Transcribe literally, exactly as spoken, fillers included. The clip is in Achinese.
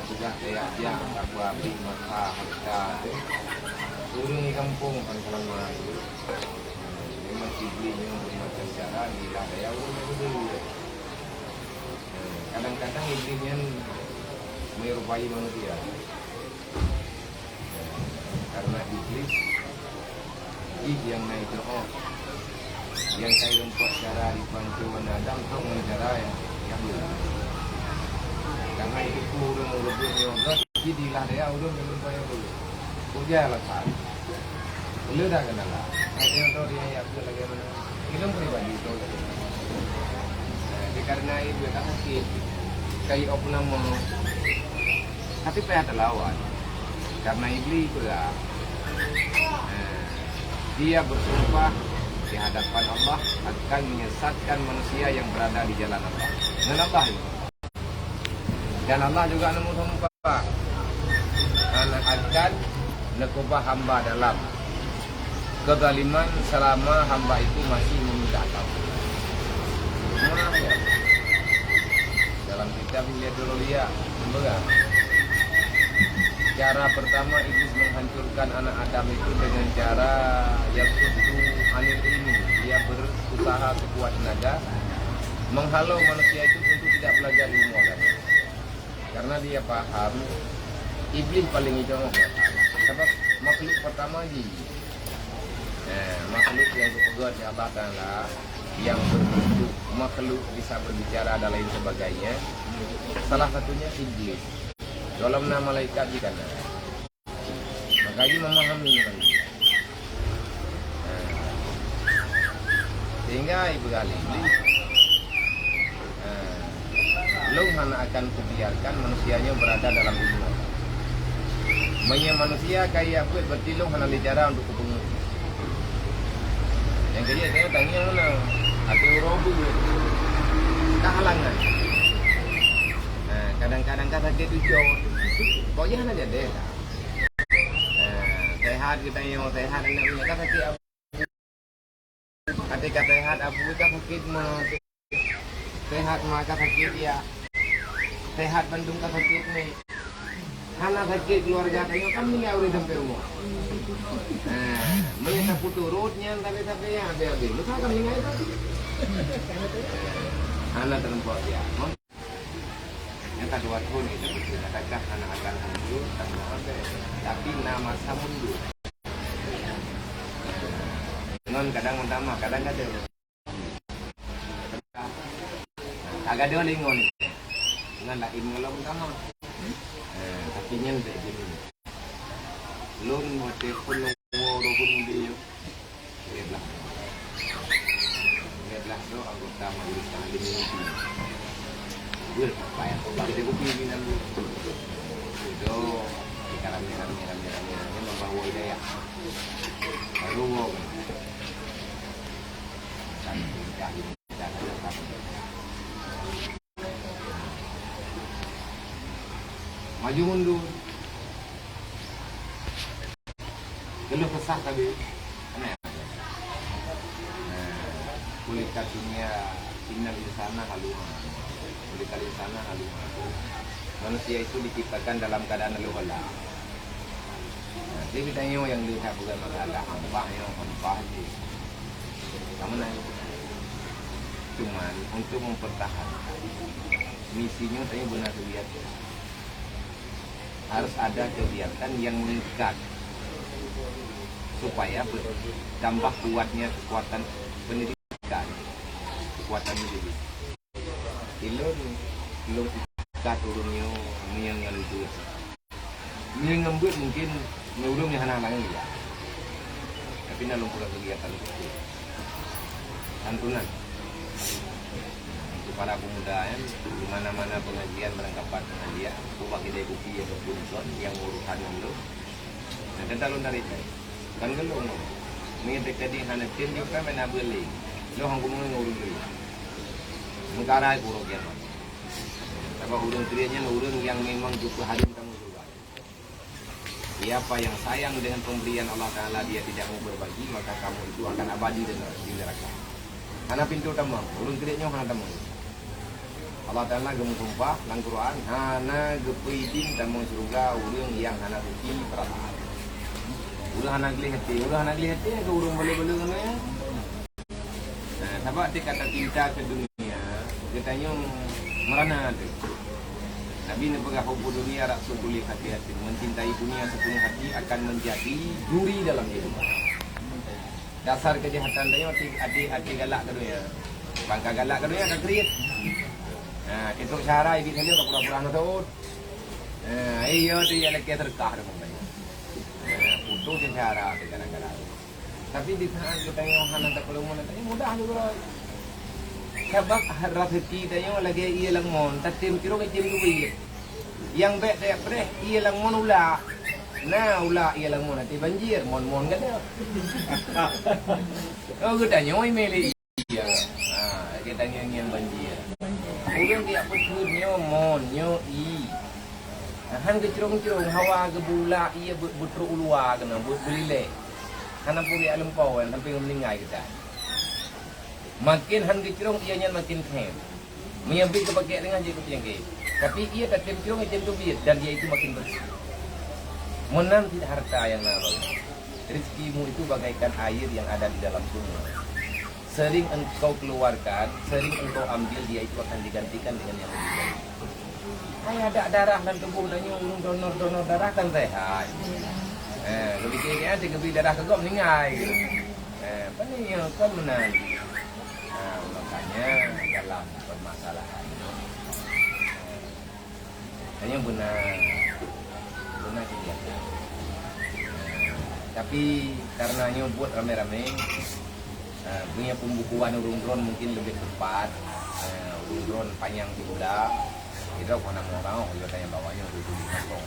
Tugaih tajak-jak, sapeue abéh masa, harta, tu. Ureueng di gampông kan kalau meunan tu. Memang Iblih nyoe bermacam cara, dilah daya ureueng nyang beutôi. Kadang-kadang Iblih nyan menyerupai manusia. Karena Iblih jih nyang na iteu'oh, nyang ka ireumpok cara jipancô Adam trok ngon cara nyang, nyang beuna. Karena itu ureueng reubot nyoe gét, jih dilah daya ureueng nyang beuna nyang beuna. Peue alasan? Le dah keunala. Hai teuh droe nyang jak beuet lagèe meunan. Ilôn pribadi droe lagèe nyan. Eh, dikareunai ié ka sakét, ka ié ôk nama. Tapi payah teulawan. Karena Iblih peugah, eh, dia bersumpah di hadapan Allah akan menyesatkan manusia yang berada di jalan Allah. Ngon Allah ini. Dan Allah juga neumeusumpah, "Hana akan neukeubah hamba dalam kezaliman selama hamba itu masih meminta ampun." Nah, ya. Dalam kitab Hidayatul Auliya, peugah, cara pertama Iblis menghancurkan anak Adam itu dengan cara yasuddu anil ilmi. Dia berusaha sekuat tenaga menghalau manusia itu untuk tidak belajar ilmu agama. Karena dia paham, Iblih paling itu. Sabab makhluk pertama jih. Eh, makhluk yang dipeugét oleh Allah Taala, yang berbentuk makhluk, bisa berbicara dan lain sebagainya. Salah satunya Iblih. Golom na malaikat di sana. Maka jih memahami lagi. Sehingga ibu ahli, eh, lôn hana akan kubiarkan manusia nyoe berada dalam ilmu. Meunyoe manusia kaya buet, berarti lôn hana lé cara untuk kupeungeut. Nyang keujeuet, tangieng meunan. Até uroe buet. Ka halangan. Nah, kadang-kadang ka sakét ucok. Kok jih hana jadi lah. Eh, sehat geutanyoe, sehat aneuk miet, ka sakét abu. Até ka sehat abu, ka sakét ma. Sehat ma, ka sakét ya. Sehat bandum, ka sakét miet. Hana sakét keluarga tanyoe, kan meuninggai ureueng sampai rumoh. Eh, meunyoe tapeuturot nyan, tapi-tapi ya, habéh-habéh. Lu kan meuninggai tadi. Hana teuneumpat dia. Nyang ka dua thôn itu beutôi, adakah hana akan mundur, tapi na masa mundur. Ngon kadang meutamah, kadang gadoh. Ka gadoh lé ngon. Ngon laén ngon lom meutamah. Eh, tapi nyan bèk jeuneuh. Lôn watèe phôn lôn woe droe phôn udép. Lhèe blaih. Lhèe blaih droe anggota majelis taklim inti. Weueh, payah. Bak geude kupi di dalam. Udah, kita rame-rame, rame-rame, rame membawa hidayah. Baru wong. Dan kita ini, kita akan datang. Maju mundur. Geuleuh keusah sabe. Aneh. Nah, kulika dunia innal insana halu'a. Kulika insana halu'a. Manusia itu diciptakan dalam keadaan halu'a. Nah, jadi tanyoe nyang le that bukan masalah, hampah nyoe, hampah jih. Sama nah. Cuman untuk mempertahankan misi nyoe tanyoe beuna kegiatan. Harus ada kegiatan yang mengikat supaya bertambah kuatnya kekuatan pendidikan, kekuatan mendidik. Ilôn, ilôn ikat ureueng nyoe meunyoe ngon beuet. Meunyoe ngon beuet mungkin ureueng nyang hana halangan ya. Tapi na lôn peugah kegiatan itu. Santunan. Untuk para pemuda, ya, di mana-mana pengajian, barangkapat pengajian, coba kita ikuti ataupun ikut yang urusan dulu. Nah, kita lon dari tadi. Kan gelong, no. Ni tadi hana tim juga main abeli. Lo hang kumui urung kriet. Mengkarai buruk ya, no. Sebab urung kriet nyan urung yang memang jumpa hari kamu juga. Siapa yang sayang dengan pemberian Allah Ta'ala, dia tidak mau berbagi, maka kamu itu akan abadi di ner-, di neraka. Hana pintu tamong, urung kriet nyoe hana tamong. Allah Taala geumeusumpah lam Quran, hana geupeuidin tamong syeuruga ureuëng nyang hana suci peurasaan. Ureuëng hana gleh até, ureuëng hana gleh até keu ureuëng baleu-baleu keunoe. Nah, sabab teuka tacinta keu dunia, geutanyoe meurana teuh. Nabi neupeugah, "Hubbu dunya ra'su kulli khati'atin." Mencintai dunia sepenuh hati akan menjadi duri dalam kehidupan. Dasar keujahatan tanyoe até, até, até galak keu dunia. Bangka galak keu dunia ka kriet. Nah, ketok syara ibi saja ka pura-pura nutut. Nah, iya tu ya lagi terkah dah pokoknya. Nah, putus syara tu gara-gara. Tapi di saat kita yang hana tak perlu mana tadi mudah juga. Sabab rezeki tanyoe lagée ié lamon, tatem cirong item duit. Yang bek dak preh ié lamon ulak. Nah, ulak ié lamon até banjir, mon-mon kada. Oh, geutanyoe milik ié. Ha, geutanyoe ngieng banjir. Ureuëng geujak peuteun nyoe mon, nyoe ié. Nah, han geucrong-crong hawa geubulak ié beutrok u luwa keunoe, beulilek. Hana peureulée leumpau kan sampai meuninggai geutanyoe. Makin han geucrong ié nyan makin khem. Meunyoe bit geupakek deungon jeuet keu peunyakét. Tapi ié tatem crong ié tem teubiet dan ié itu makin bersih. Meunan cit harta nyang na bak. Rezekimu itu bagaikan air yang ada di dalam sumur. Sering engkau keluarkan, sering engkau ambil, dia itu akan digantikan dengan yang lebih baik. Hai ada darah dan tubuh dan ureuëng donor-donor darah kan sehat. Eh, lebih kira dia geubri darah keu gob meninggai. Eh, paling kan meunan. Nah, makanya dalam permasalahan ini, hanya benar, benar kegiatan. Tapi karena nyoe buat ramai-ramai, eh, punya pembukuan ureuëng droen mungkin lebih tepat, eh, ureuëng droen panyang diulah, itu kena mau orang, kalau tanya bawahnya, itu di kantong.